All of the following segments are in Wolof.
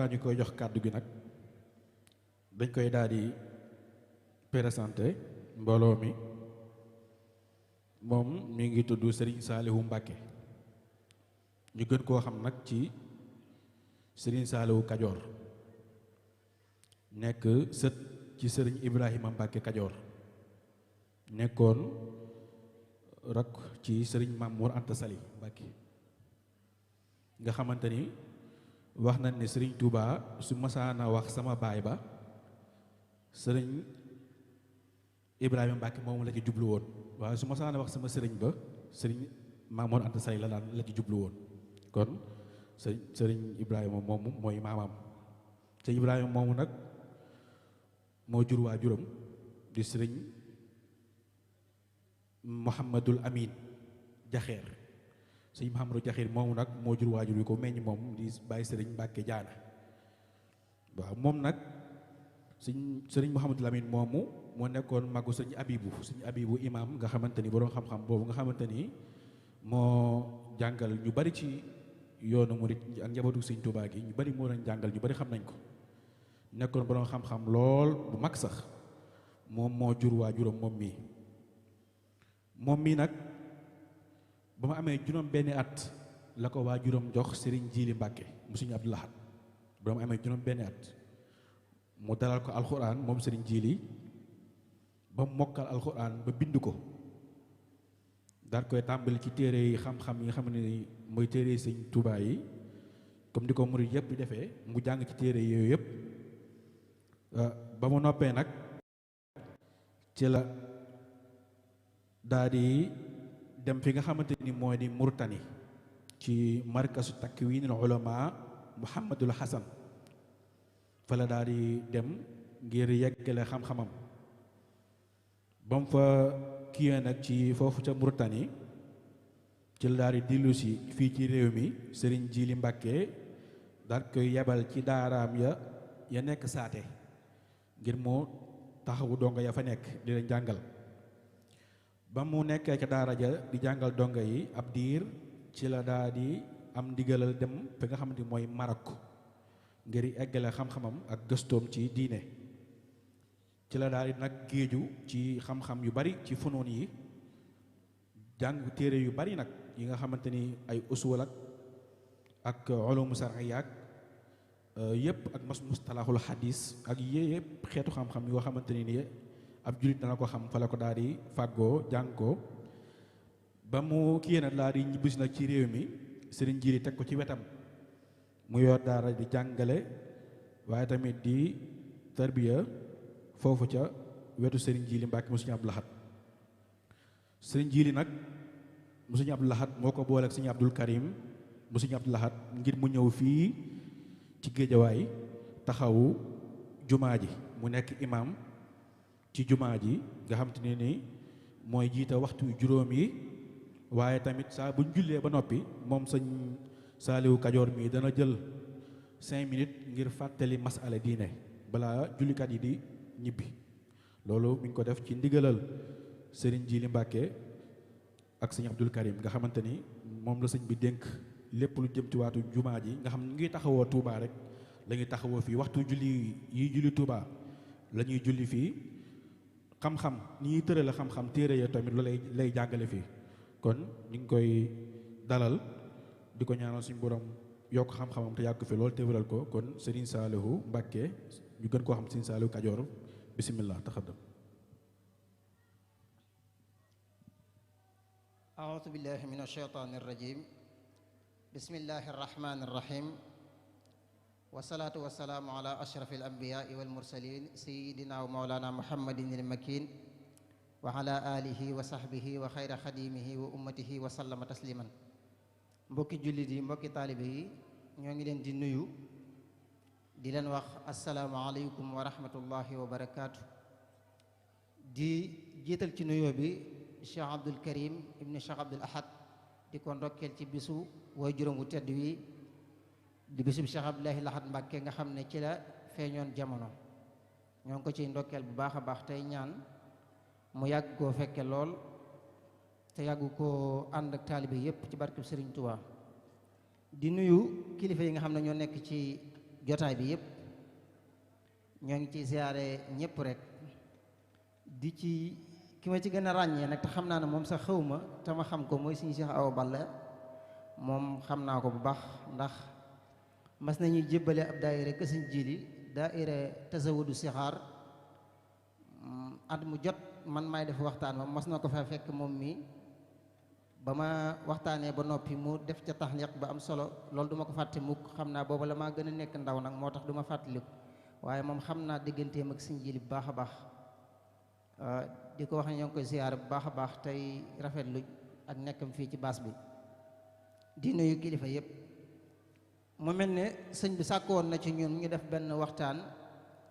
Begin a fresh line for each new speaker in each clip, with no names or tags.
ñu koy jox kàddu gi nag dañ koy daal di présenté mbooloo mi moom mi ngi tudd Serigne Saliou Mbacké ñu gën koo xam nag ci Serigne Saliou Kajoor nekk sët ci Serigne Ibrahima Mbacké Kajoor nekkoon rak ci Serigne Mamour Anta Sali Mbacké nga xamante ni wax nañ ne Serigne Touba su masaana wax sama baay ba Serigne Ibrahima Mbacké moom la ci jublu woon waaye su masaana wax sama sëriñ ba Serigne Mamour Anta Sali la ci jublu woon kon Serigne Ibrahima moomu mooy maamam te Ibrahima moomu nag moo jur waajuram di Serigne Mouhamadul Amin Jaxeer sëñ Mouhamadou Jaxeer moomu nag moo jur waajur wi ko meññ moom di bàyyi Serigne Mbacké Jaana waaw moom nag Serigne Mouhamadul Amin moomu moo nekkoon magu sëñ Abibu imam nga xamante ni boroom xam-xam boobu nga xamante ni moo jàngal ñu bari ci yoonu murit ak njabootu sëñ Tuubaa gi ñu bari moo leen jàngal ñu bari xam nañ ko nekkoon boroom xam-xam lool bu mag sax moom moo jur waajuram moom mii nag ba ma amee juróom benni at la ko waajuram jox Serigne Jili Mbacké mu Sëriñ Abdou Lahad ba ma amee juróom benni at mu dalal ko alxuraan moom Serigne Jili ba mu mokkal alxuraan ba bind ko daal koy tàmbali ci téere yi xam-xam yi nga xam ne ni mooy téere yi Sëñ Tuubaa yi comme di ko murid yëpp di defee mu jàng ci téere yooyu yëpp ba mu noppee nag ci la daa di dem fi nga xamante ni mooy di Murtani ci markasu takwinil ulama Muhammadul Hasan fa la daa di dem ngir yeggale xam-xamam ba mu fa kiyee nag ci foofu ca Murtani ci la daa di dillu si fii ci réew mi Serigne Jili Mbacké daal koy yebal ci daaraam ya nekk saate ngir moo taxawu donga ya fa nekk di leen jàngal ba mu nekkee ca daara ja di jàngal donga yi ab diir ci la daa di am ndigalal dem fi nga xamante mooy Maroc ngir eggale xam-xamam ak gëstoom ci diine ci la daa di nag géeju ci xam-xam yu bari ci funoon yi jàng téere yu bari nag yi nga xamante ni ay usul ak ulumu sar'iya yëpp ak mustalahul hadis ak yëpp xeetu xam-xam yoo xamante ni ab jullit dana ko xam fa la ko daal di fàggoo jàng ko ba mu kii nag daal di ñibbisi nag ci réew mi Serigne Jili teg ko ci wetam mu yor daara di jàngale waaye tamit di tarbiya foofu ca wetu Serigne Jili Mbacké mu Sëriñ Abdou Lahad Serigne Jili nag mu Sëriñ Abdou Lahad moo ko booleeg Sëriñ Abdul Karim mu Sëriñ Abdou Lahad ngir mu ñëw fii ci Géejawaay taxawu jumaa ji mu nekk imam ci jumaa ji nga xam te ne ni mooy jiite waxtu juróom yi waaye tamit saa buñ jullee ba noppi moom sëñ Saliou Kajoor mii dana jël 5 minutes ngir fàttali masala diine balaa jullikat yi di ñibbi loolu mi ngi ko def ci ndigalal Serigne Jili Mbacké ak sëñ Abdul Karim nga xamante ni moom la sëñ bi dénk lépp lu jëm ci waatu jumaa ji nga xam ne ngi taxawoo Touba rek la ñuy taxawoo fii waxtu julli yi julli Touba la ñuy julli fii xam-xam ni ñuy tërale xam-xam téere ya tamit lu lay jàngale fii kon ñu ngi koy dalal di ko ñaanal suñu borom yokk xam-xamam te yàgg fi loolu te wéral ko kon Serigne Saliou Mbacké ñu gën koo xam Serigne Saliou Kajoor bismillah taxaddam
a'uuzu billahi min ash-shaytaani rajim bismillahi arrahmani irrahim wasalaatu wasalaamu ala ashraf alambiyaai walmursalin sayidina wa maulana muhammadin ilmakin wa ala alihi wa sahbihi wa xayra xadimihi wa ummatihi wa sallama tasliman mbokki jullit yi mbokki taalibe yi ñoo ngi leen di nuyu di leen wax assalaamu aleykum wa rahmatullahi wa barakaatu di jiital ci nuyoo bi Cheikh Abdul Karim ibni Cheikh Abdul Ahad di ko ndokkeel ci bisu way juróom wu tedd wi di bisub Cheikh Abdoulahi Lahad Mbacké nga xam ne ci la feeñoon jamono ñoo ngi ko ciy ndokkeel bu baax a baax tey ñaan mu yàgg koo fekke lool te yàgg koo ànd ak taalibe yépp ci barkeb Serigne Touba di nuyu kilifa yi nga xam ne ñoo nekk ci jotaay bi yëpp ñoo ngi ci ziyaare ñëpp rek di ci ki ma ci gën a ràññee nag te xam naa ne moom sax xaw ma te ma xam ko mooy suñu Cheikh Awa Balla moom xam naa ko bu baax ndax mas nañuy jébbale ab daayira ke Sëñ Jili daayira tasawudu sixaar at mu jot man maay def waxtaan ma mas na ko fa fekk moom mi ba ma waxtaanee ba noppi mu def ca taxliq ba am solo loolu duma ko fàtte mukk xam naa booba la maa gën a nekk ndaw nag moo tax du ma fàttaliku waaye moom xam naa digganteem ak Sëñ Jili bu baax a baax di ko wax ne ñoo ngi koy ziyaare bu baax a baax tey rafetlu ak nekkam fii ci baas bi di nuyu kilifa yëpp mu mel ne sëñ bi sàkk woon na ci ñun ñu def benn waxtaan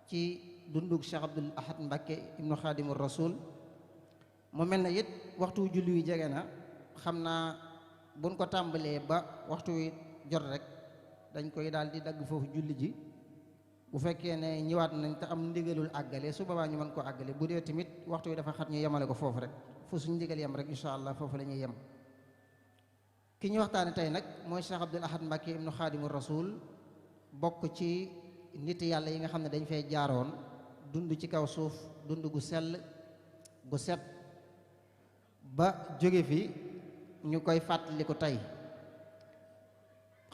ci dundug Cheikh Abdoul Ahad Mbacké ibnu Xaadimu Rasul mu mel ne it waxtu julli wi jege na xam naa buñ ko tàmbalee ba waxtu wi jot rek dañ koy daal di dagg foofu julli ji bu fekkee ne ñëwaat nañ te am ndigalul àggale su boobaa ñu mën koo àggale bu dee tamit waxtu wi dafa xat ñu yemale ko foofu rek fu suñ ndigal yem rek incha allah foofu la ñuy yem ki ñu waxtaane tey nag mooy Cheikh Abdoul Ahad Mbacké ibnu Xaadimu Rasul bokk ci nit yàlla yi nga xam ne dañ fay jaaroon dund ci kaw suuf dund gu sell gu set ba jóge fi ñu koy fàttaliku tey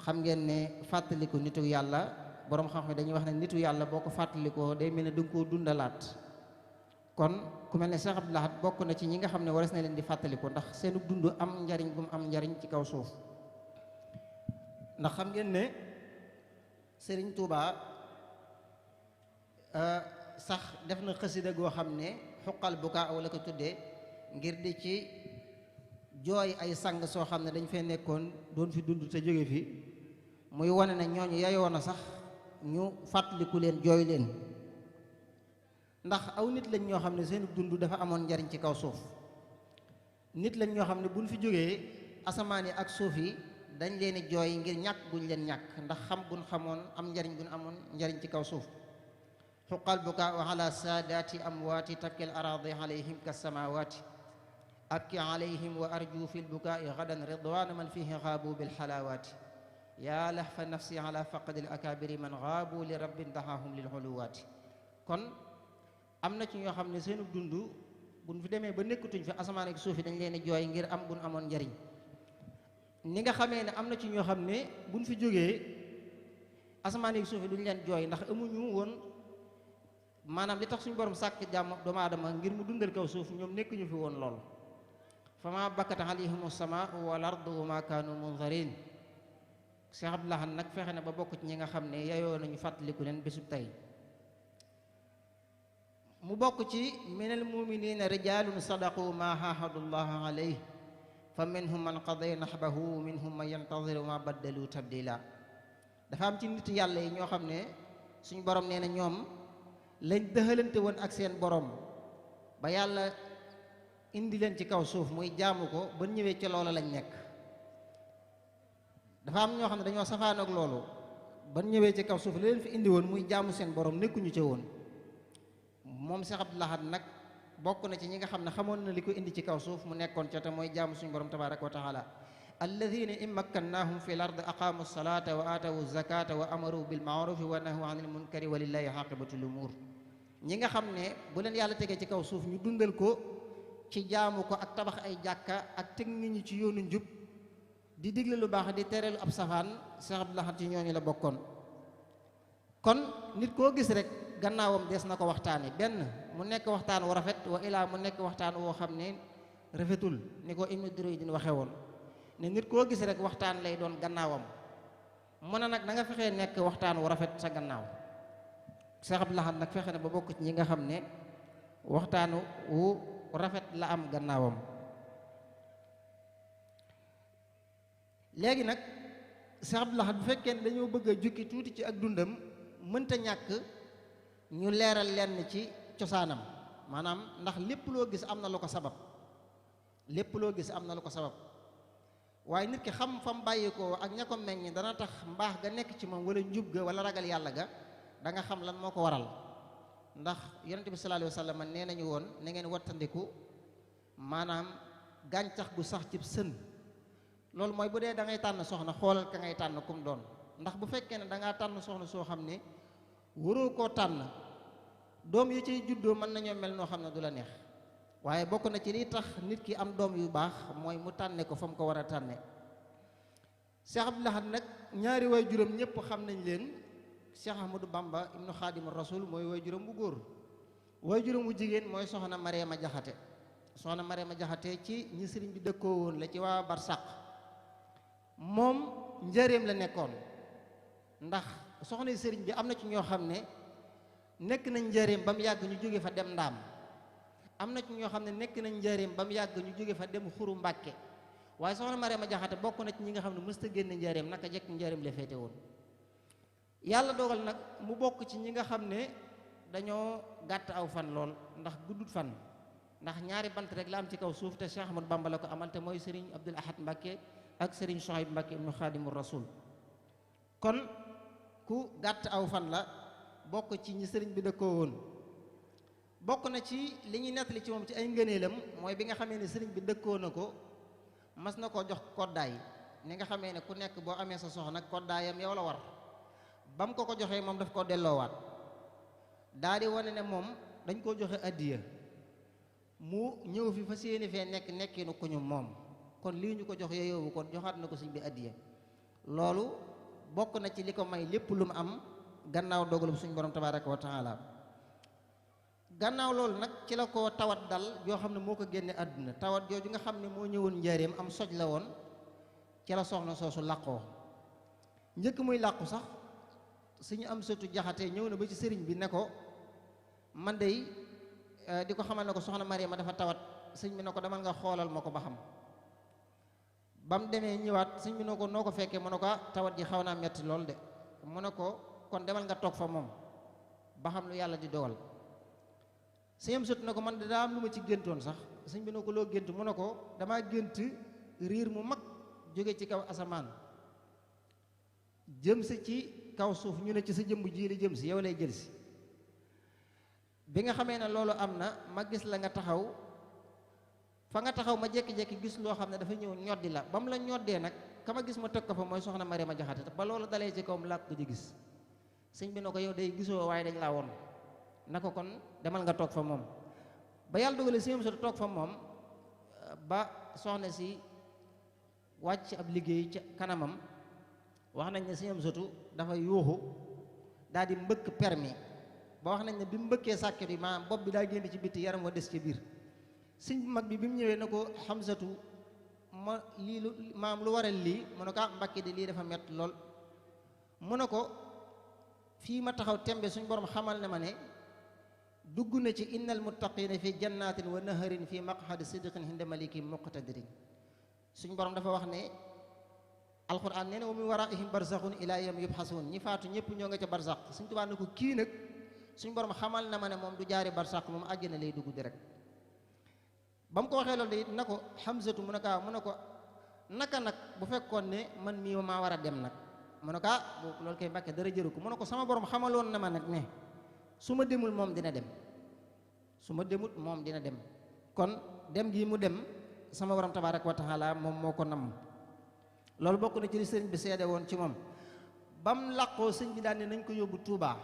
xam ngeen ne fàttaliku nitu yàlla boroom xam-xam dañuy wax ne nitu yàlla boo ko fàttalikoo day mel ne danga koo dundalaat kon ku mel ne Cheikh Abdoul Ahad bokk na ci ñi nga xam ne waras na leen di fàttaliku ndax seenu dund am njariñ bu mu am njariñ ci kaw suuf ndax xam ngeen ne Sëriñ Tuubaa sax def na xasida goo xam ne xuqal bukaa wala ko tuddee ngir di ci jooy ay sang soo xam ne dañ fee nekkoon doon fi dund te jóge fi muy wane ne ñooñu yayoo na sax ñu fàttaliku leen jooy leen ndax aw nit lañ ñoo xam ne seen dund dafa amoon njariñ ci kaw suuf nit lañ ñoo xam ne buñ fi jógee asamaan yi ak suuf yi dañ leen di jooy ngir ñàkk guñ leen ñàkk ndax xam guñ xamoon am njariñ guñ amoon njariñ ci kaw suuf xuqal bukaa ala saadaati amwaati takkil araadi alayhim ka samawaati abki alayhim wa arju fi lbukaai gadan ridwaana man fihi xaabu bilxalaawaati yaa lahfa nafsi ala faqadi l akaabiri man xaabu li rabbin daxaahum lil xuluwaati kon am na ci ñoo xam ne seenu dund buñ fi demee ba nekkatuñ fi asamaan ak suuf yi dañ leen di jooy ngir am gun amoon njariñ ni nga xamee ne am na ci ñoo xam ne buñ fi jógee asamaan ak suuf yi duñ leen jooy ndax amuñu woon maanaam li tax suñu borom sàkk jàmm doomu aadama ngir mu dundal kaw suuf ñoom nekkuñu fi woon lool fa ma bakkat alayhim sama wal ardu wa ma kaanu munzarin Cheikh Abdoul Ahad nag fexe na ba bokk ci ñi nga xam ne yayoo nañu fàttaliku leen bésub tey mu bokk ci minal muminina rijalun sadaqu ma hahadullaha alayh fa minhum man qaday nahbahu minhum man yantaziru ma baddalu tabdila dafa am ci nit yàlla yi ñoo xam ne suñu borom nee na ñoom lañ dëxalante woon ak seen borom ba yàlla indi leen ci kaw suuf muy jaamu ko ba ñëwee ci loola lañ nekk dafa am ñoo xam ne dañoo safaanoog loolu ba ñëwee ci kaw suuf li leen fi indi woon muy jaamu seen borom nekkuñu ca woon moom Cheikh Abdoul Ahad nag bokk na ci ñi nga xam ne xamoon na li ko indi ci kaw suuf mu nekkoon ca te mooy jaamu suñu borom tabaraka wa taala alladina in makkannahum fi l ard aqaamu salata wa aatawu zakata wa amaru bil maarufi wa nahu anil munkari wa lillahi aqibatul umur ñi nga xam ne bu leen yàlla tegee ci kaw suuf ñu dundal ko ci jaamu ko ak tabax ay jàkka ak teg nit ñi ci yoonu njub di digle lu baax di tereelu ab safaan Cheikh Abdoul Ahad ci ñooñu la bokkoon kon nit koo gis rek gannaawam des na ko waxtaane benn mu nekk waxtaan wu rafet wa ilaa mu nekk waxtaan woo xam ne rafetul ni ko Ibnu Durayd waxe woon ne nit koo gis rek waxtaan lay doon gannaawam mu ne nag da nga fexee nekk waxtaan wu rafet sa gannaaw Cheikh Abdoul Ahad nag fexe na ba bokk ci ñi nga xam ne waxtaan wu rafet la am gannaawam léegi nag Cheikh Abdoul Ahad bu fekkee ne dañoo bëgg a jukki tuuti ci ak dundam mënta ñàkk ñu leeral lenn ci cosaanam maanaam ndax lépp loo gis am na lu ko sabab lépp loo gis am na lu ko sabab waaye nit ki xam fa mu bàyyi ko ak ña ko meññ dana tax mbaax ga nekk ci moom wala njub ga wala ragal yàlla ga da nga xam lan moo ko waral ndax yonent bi sallallahu alayhi wa sallam nee nañu woon na ngeen wattandiku maanaam gàncax gu sax ci sën loolu mooy bu dee da ngay tànn soxna xoolal ka ngay tànn kum doon ndax bu fekkee ne da ngaa tànn soxna soo xam ne waroo koo tànn doom yi ciy juddoo mën nañoo mel noo xam ne du la neex waaye bokk na ci liy tax nit ki am doom yu baax mooy mu tànne ko fa mu ko war a tànne Cheikh Abdoul Ahad nag ñaari way juróom ñëpp xam nañ leen Cheikh Ahmadou Bamba ibnu Xaadimu Rasul mooy way juróom bu góor way juróom bu jigéen mooy soxna Mariama Jaxate soxna Mariama Jaxate ci ñi sëriñ bi dëkkoo woon la ci waa Barsàq moom njëreem la nekkoon ndax soxna yi sëriñ bi am na ci ñoo xam ne nekk nañ njëreem ba mu yàgg ñu jóge fa dem ndaam am na ci ñoo xam ne nekk nañ njëreem ba mu yàgg ñu jóge fa dem xuru Mbàkke waaye soxna Mariama Jaxate bokk na ci ñi nga xam ne mësta génn njëreem naka jekk njëreem la féete woon yàlla dogal nag mu bokk ci ñi nga xam ne dañoo gàtt aw fan lool ndax guddut fan ndax ñaari bant rek la am ci kaw suuf te Cheikh Ahmadou Bamba la ko amal te mooy Serigne Abdoul Ahad Mbacke ak Serigne Souhaïbou Mbacke ibnu Khadimu Rasul kon ku gàtt aw fan la bokk ci ñi Serigne bi dëkkoo woon bokk na ci li ñuy nettali ci moom ci ay ngëneelam mooy bi nga xamee ne Serigne bi dëkkoo na ko mas na koo jox koddaay ni nga xamee ne ku nekk boo amee sa soxna koddaayam yow la war ba mu ko joxee moom daf koo delloowaat daa di wane ne moom dañ koo joxe addiya mu ñëw fi fa séeni fee nekkinu ko ñu moom kon lii ñu ko jox yooyu kon joxaat na ko sëñ bi addiya loolu bokk na ci li ko may lépp lu mu am gannaaw dogalub suñu borom tabaaraka wa taala gannaaw loolu nag ci la ko tawat dal yoo xam ne moo ko génne àdduna tawat jooju nga xam ne moo ñëwoon njaareem am soj la woon ci la soxna soosu làqoo njëkk muy làqu sax suñu am sëtu jaxate ñëw na ba ci sëriñ bi ne ko man dey di ko xamal ne ko soxna Mariama dafa tawat sëñ bi ne ko demal nga xoolal ma ko ba xam ba mu demee ñëwaat sëñ bi ne ko noo ko fekkee mu ne ko tawat ji xaw naa metti lool de mu ne ko kon demal nga toog fa moom ba xam lu yàlla di dogal sëñ am sëtu ne ko man de daa am lu ma ci géntoon sax sëñ bi ne ko loo gént mu ne ko damaa gént riir mu mag jóge ci kaw asamaan jëm si ci kaw suuf ñu ne ci sa jëmb ji li jëm si yow lay jël si bi nga xamee ne loolu am na ma gis la nga taxaw fa nga taxaw ma jékki-jékki gis loo xam ne dafa ñëw ñoddi la ba mu la ñoddee nag ka ma gis ma teg ko fa mooy soxna Mariama Jaxate ba loolu dalee ci kawam làkk ko di gis sëñ bi ne ko yow day gisoo waaye dañ laa woon na ko kon demal nga toog fa moom ba yàlla dogale si ñoom sa toog fa moom ba soxna si wàcc ab liggéey ca kanamam wax nañ ne sëñ Amsatu dafa yuuxu daal di mbëkk permis ba wax nañ ne bi mu mbëkkee sàkket yi maanaam bopp bi daa génn ci bitti yaram wa des ci biir sëñ bu mag bi bi mu ñëwee na ko Xamsatu ma lii lu maam lu waral lii mu ne ko Mbàkke di lii dafa mett lool mu ne ko fii ma taxaw tembe suñ borom xamal ne ma ne dugg na ci innal muttaqina fi jannatin wa naharin fi maqhadi sidqin inda malikin muqtadirin suñ borom dafa wax ne alquran nee na wa min waraihim barzaxun ila yawmi yubxasun ñi faatu ñëpp ñoo nga ca barzax suñ tubaa ne ko kii nag suñ borom xamal na ma ne moom du jaari barsax moom àjjana lay dugg direct ba mu ko waxee loolu de na ko Xamsatu mu ne ko mu ne ko naka nag bu fekkoon ne man mii maa war a dem nag mu ne ko loolu koy Mbàkke dara jëru ko mu ne ko sama borom xamaloon na ma nag ne su ma demul moom dina dem su ma demut moom dina dem kon dem gi mu dem sama borom tabaaraka wa taala moom moo ko namm loolu bokk na ci li sëriñ bi seede woon ci moom bam làqoo sëñ bi daan ne nañ ko yóbbu Tuubaa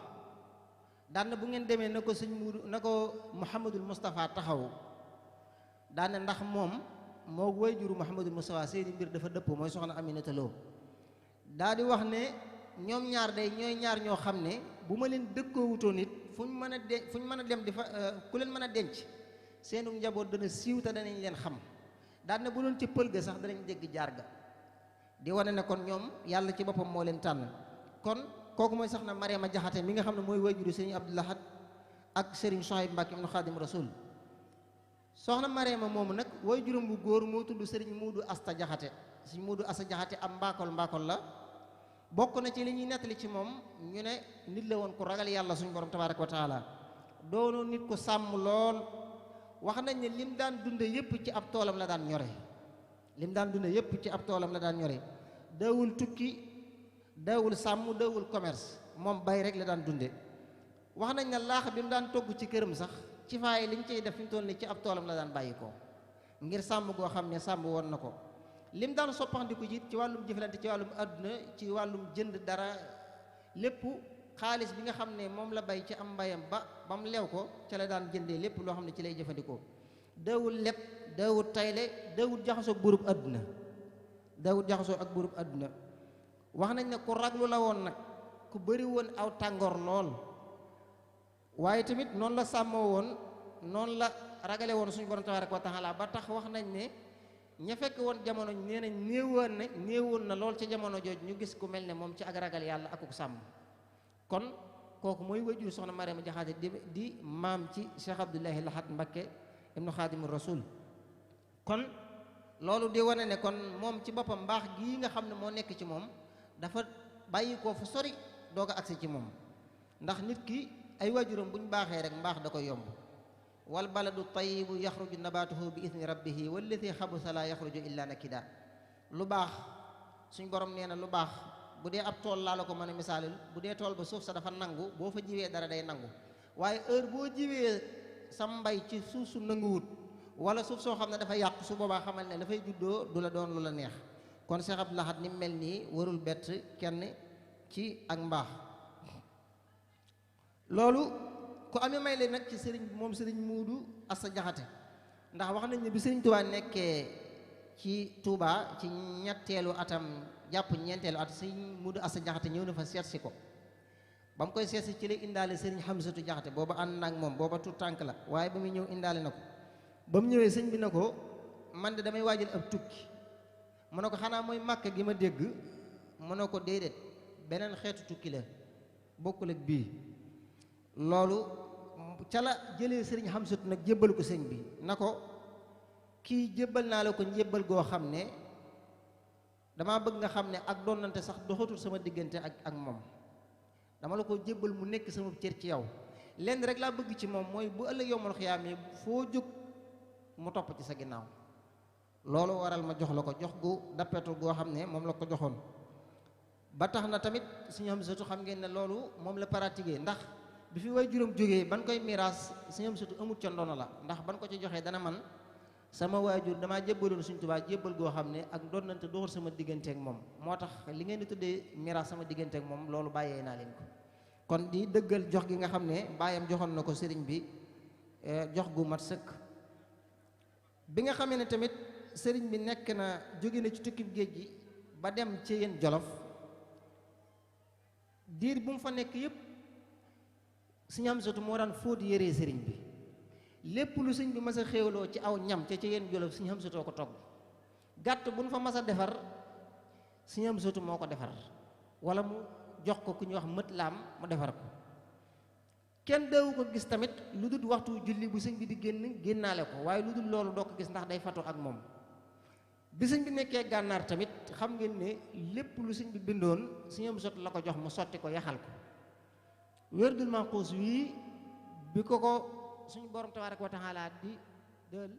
daan na bu ngeen demee na ko sëñ Muudu na ko Muhammadul Moustapha taxaw daan na ndax moom moo way juru Muhammadul Moustapha seeni mbir dafa dëpp mooy soxna Aminata Lo daa di wax ne ñoom ñaar day ñooy ñaar ñoo xam ne bu ma leen dëkkoo wutoon it fu ñu mën a dem di fa ku leen mën a denc seenu njaboot dana siiw te danañ leen xam daan na bu doon ci pël ga sax danañ dégg jaar ga di wane ne kon ñoom yàlla ci boppam moo leen tànn kon kooku mooy soxna Mariama Jaxate mi nga xam ne mooy wayjuru sëriñ Abdoul Ahad ak sëriñ Souhaïbou Mbacke ibnu Xaadim Rasul soxna Mariama moomu nag wayjuram bu góor moo tudd sëriñ Muudu Asta Jaxate sëriñ Muudu Asta Jaxate am mbaakol la bokk na ci li ñuy nettali ci moom ñu ne nit la woon ku ragal yàlla suñu borom tabaaraka wa taala doonu nit ku sàmm lool wax nañ ne lim daan dunde yépp ci ab toolam la daan ñore lim daan dunde yépp ci ab toolam la daan ñore daawul tukki daawul sàmm daawul commerce moom bay rek la daan dunde wax nañ ne laax bi mu daan togg ci këram sax ci faay liñ cey def fi mu toll ni ci ab toolam la daan bàyyi ko ngir sàmm goo xam ne sàmm woon na ko lim daan soppandiku ji ci wàllum jëflante ci wàllum àdduna ci wàllum jënd dara lépp xaalis bi nga xam ne moom la bay ci am mbayam ba mu leew ko ca la daan jëndee lépp loo xam ne ci lay jëfandikoo daawul leb daawul tayle daawul jaxasoo ak buurub àdduna daawul jaxasoo ak buurub àdduna wax nañ ne ku raglu la woon nag ku bëri woon aw tàngoor lool waaye tamit noonu la sàmmoo woon noonu la ragale woon suñu borom tabaaraka wa taala ba tax wax nañ ne ña fekk woon jamono nee nañ néewoon na lool ci jamono jooju ñu gis ku mel ne moom ci ak ragal yàlla akuk sàmm kon kooku mooy wajur soxna Mariama Jaxate di maam ci Cheikh Abdoulahi Lahat Mbakke ibnu Xaadimu Rasul kon loolu di wane ne kon moom ci boppam mbaax gii nga xam ne moo nekk ci moom dafa bàyyi koo fu sori doog a agsi ci moom ndax nit ki ay waajuram bu ñu baaxee rek mbaax da koy yomb wal baladu tayibu yaxruju nabatuhu bi idni rabbihi wallati xabusa la yaxruju illa nakida lu baax suñ borom nee na lu baax bu dee ab tool laa la ko mën a misaalil bu dee tool ba suuf sa dafa nangu boo fa jiwee dara day nangu waaye heure boo jiwee sa mbay ci suuf su nanguwut wala suuf soo xam ne dafa yàqu su boobaa xamal ne dafay juddoo du la doon lu la neex kon Cheikh Abdou Lahad ni mel nii warul bett kenn ci ak mbaax loolu ku amee may leen nag ci sëriñ moom sëriñ Muudu Assa Jaxate ndax wax nañ ne bi sëriñ Tuubaa nekkee ci Tuubaa ci ñetteelu atam jàpp ñeenteelu at sëriñ Muudu Assa Jaxate ñëw na fa seet si ko ba mu koy seet si ci la indaale sëriñ Xamsatu Jaxate booba ànd naag moom booba tu tànk la waaye ba muy ñëw indaale na ko ba mu ñëwee sëñ bi na ko man de damay waajal ab tukki mu ne ko xanaa mooy màkk gi ma dégg mu ne ko déedéet beneen xeetu tukki la bokkul ak bii loolu ca la jëlee sëriñ Xamsatu nag jébbal ko sëñ bi na ko kii jébbal naa la ko njébbal goo xam ne damaa bëgg nga xam ne ak doonante sax doxatul sama diggante ak moom dama la ko jébbal mu nekk sama cër ci yow lenn rek laa bëgg ci moom mooy bu ëllëg yowmal xiyaamee foo jóg mu topp ci sa ginnaaw loolu waral ma jox la ko jox gu dappetul goo xam ne moom la ko joxoon ba tax na tamit suñu Xamsatu xam ngeen ne loolu moom la pratiqué ndax bi fi way juróom jógee ban koy miraas suñu Xamsatu amut ca ndono la ndax ban ko ci joxee dana man sama waajur damaa jébbaloon Sëriñ Tuubaa jébbal goo xam ne ak doonante doxul sama diggante ak moom moo tax li ngeen di tuddee miraas sama diggante ak moom loolu bàyyee naa leen ko kon di dëggal jox gi nga xam ne baayam joxoon na ko sëriñ bi jox gu mat sëkk bi nga xamee ne tamit sëriñ bi nekk na jóge na ci tukkib géej gi ba dem ci yéen Jolof diir bu mu fa nekk yépp Sëriñ Xamsatu moo daan fóot yéree sëriñ bi lépp lu sëñ bi mas a xéewloo ci aw ñam ca yéen Jolof Sëriñ Xamsatoo ko togg gàtt bu nu fa mas a defar Sëriñ Xamsatu moo ko defar wala mu jox ko ku ñuy wax mët laam mu defar ko kenn daawu ko gis tamit lu dul waxtu julli bu sëñ bi di génnaale ko waaye lu dul loolu doo ko gis ndax day fatu ak moom bi sëñ bi nekkee gànnaar tamit xam ngeen ne lépp lu sëñ bi bindoon Sëriñ Xamsatu la ko jox mu sotti ko yaxal ko wérdul manquus wii bi ko suñu borom tabaaraka wa taala di dël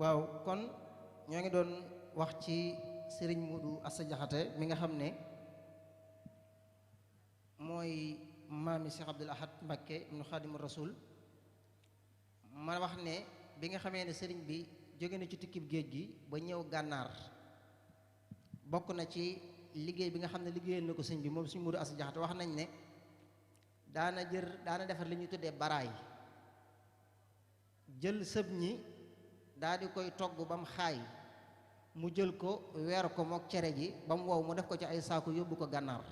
waaw kon ñoo ngi doon wax ci sëriñ Modou Asta Diakhaté mi nga xam ne mooy maami Cheikh Abdoul Ahad Mbacké ibnu Xaadimu Rasul ma wax ne bi nga xamee ne sëriñ bi jóge na ci tukkib géej gi ba ñëw gànnaar bokk na ci liggéey bi nga xam ne liggéeyal na ko sëñ bi moom sëñ Modou Asta Diakhaté wax nañ ne daana defar li ñuy tuddee baraay jël sëb ñi daal di koy togg ba mu xaay mu jël ko weer ko mook cere ji ba mu wow mu def ko ci ay saaku yóbbu ko gànnaar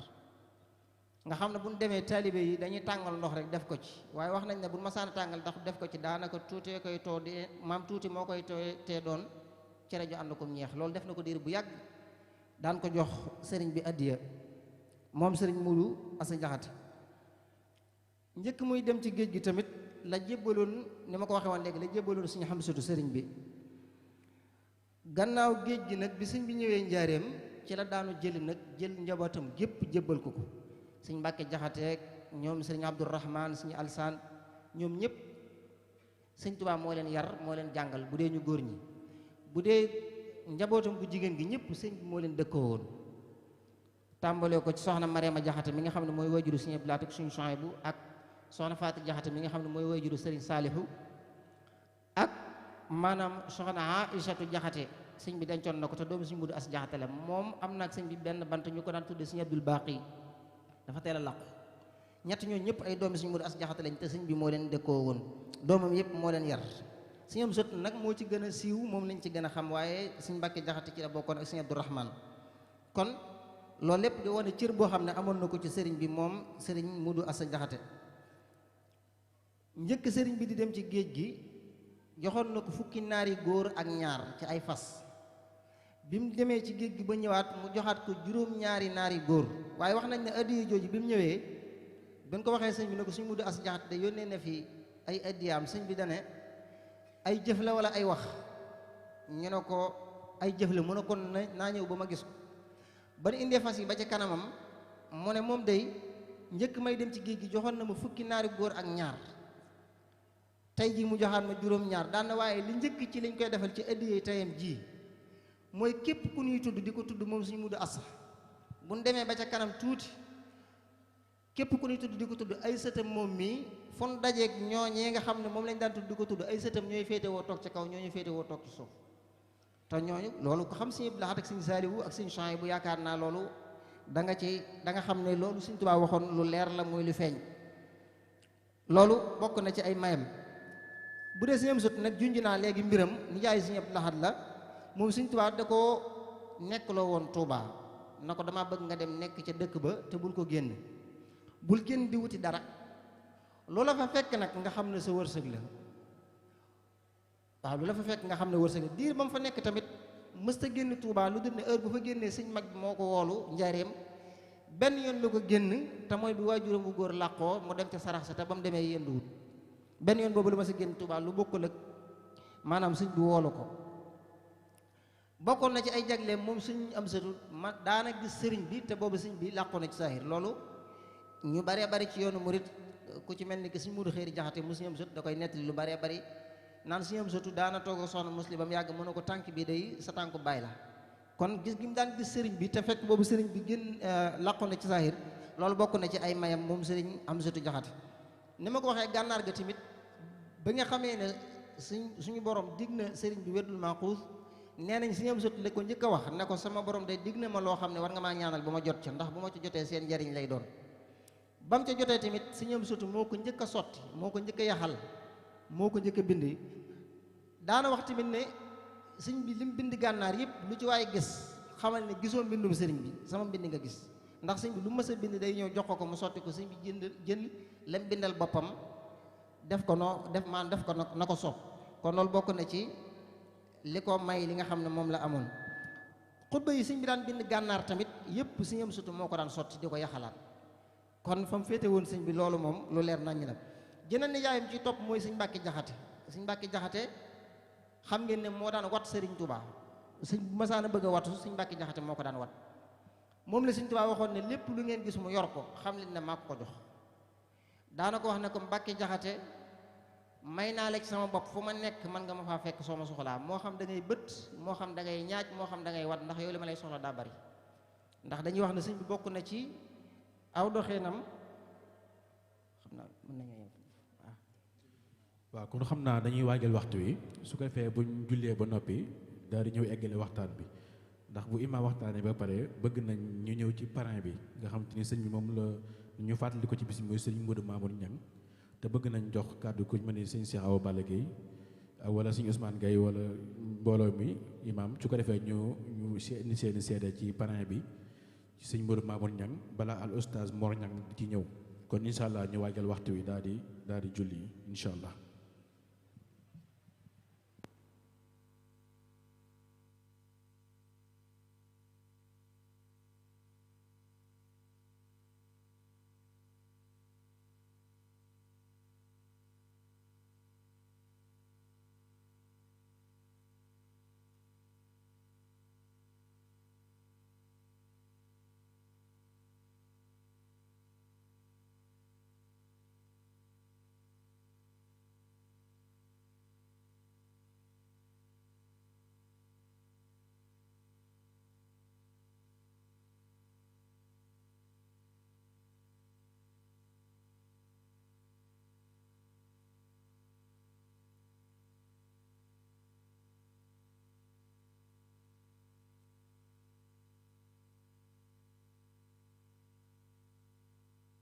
nga xam ne bu ñu demee taalibe yi dañuy tàngal ndox rek def ko ci waaye wax nañ ne bu masaana tàngal ndax def ko ci daanaka tuutee koy too di maam tuuti moo koy tee doon cere ju ànd ko ñeex loolu def na ko diir bu yàgg daan ko jox sëriñ bi addiya moom sëriñ Modou Asta Diakhaté njëkk muy dem ci géej gi tamit la jébbaloon ni ma ko waxee woon léegi la jébbaloon suñu xam sutu sëriñ bi gannaaw géej gi nag bi sëñ bi ñëwee njaareem ci la daanu jëli nag jël njabootam gépp jébbal ko sëñ Mbàkke Jaxate ñoom sëriñ Abdourahman sëñ Alsaan ñoom ñëpp sëñ Tuubaa moo leen yar moo leen jàngal bu dee ñu góor ñi bu dee njabootam bu jigéen gi ñëpp sëñ bi moo leen dëkkoo woon tàmbalee ko ci soxna Mariama Jaxate mi nga xam ne mooy wajuru sëñ Abdou Lahat ak suñu Suhaybu ak soxna Faati Jaxate mi nga xam ne mooy wajuru sëriñ Saalihu ak maanaam soxna Aïchatu Jaxate sëñ bi dencoon na ko te doomu sëñ Modou Asta Diakhaté la moom am na ak sëñ bi benn bant ñu ko daan tudde sëñ Abdul Baaqi dafa teel a làqu ñett ñooñu ñëpp ay doomi sëñ Modou Asta Diakhaté lañ te sëñ bi moo leen dëkkoo woon doomam yëpp moo leen yar sëñ am sot nag moo ci gën a siiw moom lañ ci gën a xam waaye sëñ Mbàkke Jaxate ci la bokkoon ak sëñ Abdourahman kon loolu lépp di wane cër boo xam ne amoon na ko ci sëriñ bi moom sëriñ Modou Asta Diakhaté njëkk sëriñ bi di dem ci géej gi joxoon na ko fukki naari góor ak ñaar ci ay fas bi mu demee ci géej gi ba ñëwaat mu joxaat ko juróom-ñaari naari góor waaye wax nañ ne addiya jooju bi mu ñëwee ba ko waxee sëñ bi ne ko sëñ Modou Asta Diakhaté de yónnee na fi ay addiyaam sëñ bi dane ay jëf la wala ay wax ñu ne ko ay jëf la mu ne kon naa ñëw ba ma gis ko ba nu indee fas yi ba ca kanamam mu ne moom day njëkk may dem ci géej gi joxoon na ma fukki naari góor ak ñaar tey jii mu joxaat ma juróom-ñaar daan na waaye li njëkk ci liñ koy defal ci addiyee tayam ji mooy képp ku ñuy tudd di ko tudd moom suñu Modou Asta bu ñu demee ba ca kanam tuuti képp ku ñuy tudd di ko tudd ay sëtam moom mii fon dajeeg ñooñee nga xam ne moom lañ daan tudd di ko tudd ay sëtam ñooy féete woo toog ci kaw ñooñu féete woo toog ci suuf te ñooñu loolu ko xam sëñ Abdou Lahat ak sëñ Saaliwu ak sëñ Suhaybu bu yaakaar naa loolu da nga xam ne loolu sëñ Tuubaa waxoon lu leer la muy lu feeñ loolu bokk na ci ay mayam bu dee sëñ am sot nag junj naa léegi mbiram nijaay sëñ Abdou Lahat la moom sëñ Tuubaa da koo nekkloo woon Tuubaa na ko dama bëgg nga dem nekk ca dëkk ba te bul ko génn bul génn di wuti dara loola fa fekk nag nga xam ne sa wërsëg la waaw loola fa fekk nga xam ne wërsëg la diir ba mu fa nekk tamit mësta génn Tuubaa lu dul ne heure bu fa génnee sëñ mag bi moo ko woolu njaareem benn yoon la ko génn te mooy bi waajuram bu góor làqoo mu dem ca sarax sa te ba mu demee yenduwut benn yoon boobu lu ma sa génn Tuubaa lu bokkul ak maanaam sëñ bi woolu ko bokkoon na ci ay jagleem moom suñ am satu ma daana gis sëriñ bi te boobu sëñ bi làqoo na ci saahir loolu ñu baree bari ci yoonu murit ku ci mel ni que sëñ Modou Xéeri Jaxate mu suñu am satu da koy nettali lu baree bari naan suñu am satu daana toog soxna muslim bam yàgg mën na ko tànk bi day sa tànku baay la kon gis gi mu daan gis sëriñ bi te fekk boobu sëriñ bi gën làqoo na ci saahir loolu bokk na ci ay mayam moom sëriñ am satu Jaxate ni ma ko waxee gànnaar ga tamit ba nga xamee ne suñu borom dig na sëriñ bi weddul maaxuus nee nañ suñu am sot la ko njëkk a wax ne ko sama borom day dig na ma loo xam ne war nga maa ñaanal ba ma jot ca ndax bu ma ca jotee seen njariñ lay doon ba mu ca jotee tamit suñu am sot moo ko njëkk a sotti moo ko njëkk a yaxal moo ko njëkk a bind daana wax tamit ne sëñ bi lim bind gànnaar yëpp lu ci waaye gis xamal ne gisoo mbindum sëriñ bi sama mbind nga gis ndax sëñ bi lu mës a bind day ñëw jox ko mu sotti ko sëñ bi jënd lem bindal boppam def ko na ko soob kon loolu bokk na ci li ko may li nga xam ne moom la amoon xutba yi sëñ bi daan bind gànnaar tamit yëpp sëñ am sutu moo ko daan sotti di ko yaxalaat kon fa mu féete woon sëñ bi loolu moom lu leer nañ la jëneen ni yaayam ci topp mooy sëñ Mbàkke Jaxate sëñ Mbàkke Jaxate xam ngeen ne moo daan wat sëriñ Tuubaa sëñ bu masaana bëgg a watu sëñ Mbàkke Jaxate moo ko daan wat moom la sëñ Tuubaa waxoon ne lépp lu ngeen gis mu yor ko xam leen ne maa ko jox daana ko wax ne ko Mbàkke Jaxate may naa la ci sama bopp fu ma nekk man nga ma faa fekk soo ma soxlaa moo xam da ngay bët moo xam da ngay ñaaj moo xam da ngay wat ndax yow li ma lay soxla daa bari ndax dañuy wax ne sëñ bi bokk na ci aw doxinam xam naa mën nañu yem waaw.
waaw kon xam naa dañuy waajal waxtu wi su ko defee buñ jullee ba noppi daal di ñëw eggale waxtaan bi ndax bu imaam waxtaanee ba pare bëgg nañ ñu ñëw ci parrain bi nga xam te ni sëñ bi moom la ñu fàttali ko ci bis mooy sëñ Modou Mamour Niang te bëgg nañ jox kàddu ku mel ni sëñ Cheikh Awa Balla Gueye wala sëñ Ousmane Gueye wala mbooloo mi imaam su ko defee ñu indi seeni seede ci parrain bi ci sëñ Modou Mamour Niang balaa al oustaz Mor Niang di ci ñëw kon incha allah ñu waajal waxtu wi daal di julli incha allah.